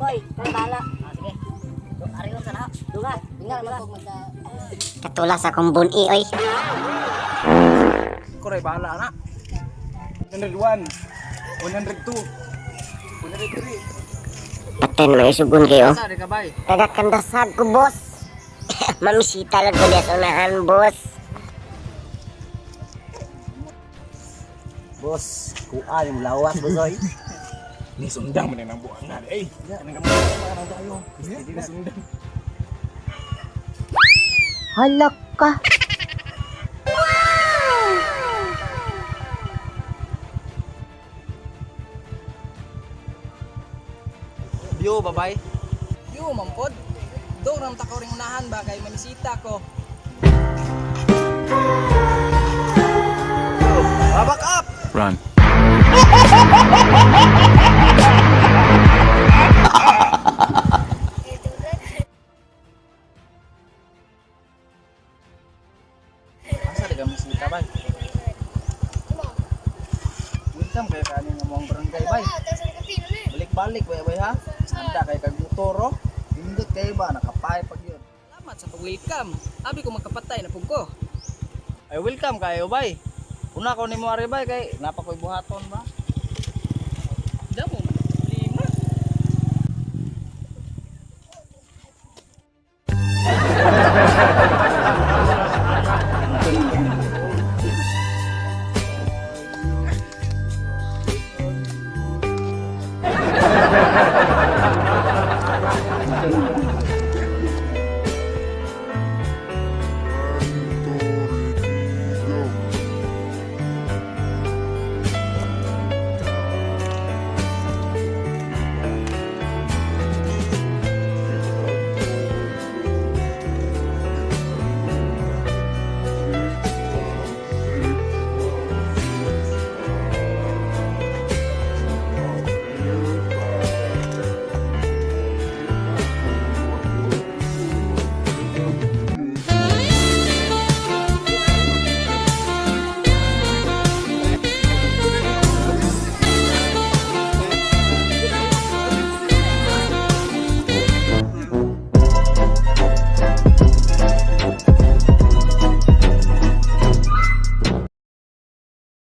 Boy, kay bahala. Ah, sige. Ari sa na. Dunga, tinggal man kog magka. Katula sa akong buni oy. Kuray bahala na. 101, 102, 103. Patay na mga isugon kayo. Sa di ka bay? Taga kandasag ko, boss. Mamisita lang ko niya sa unahan, boss. Boss, kuan yung lawas, boss oy. Ni sundang man ang buang na. Eh, nang gamay tayo. Ni sundang. Halak ka. Bio babay. Yo, mampod. Do ram takaw ring unahan ba kay mamisita ko. Babak up. Run. Asa di ka misita bay? Welcome kay kanin nga mong barangay bay. Balik-balik bay bay ha. Santa kay kag motor oh. Indot kay ba nakapay pag yun. Salamat sa pag-welcome. Abi ko magkapatay na pug ko. Ay welcome kayo bay. Una ko nimo ari bay kay napa koy buhaton ba. Damo man ang problema.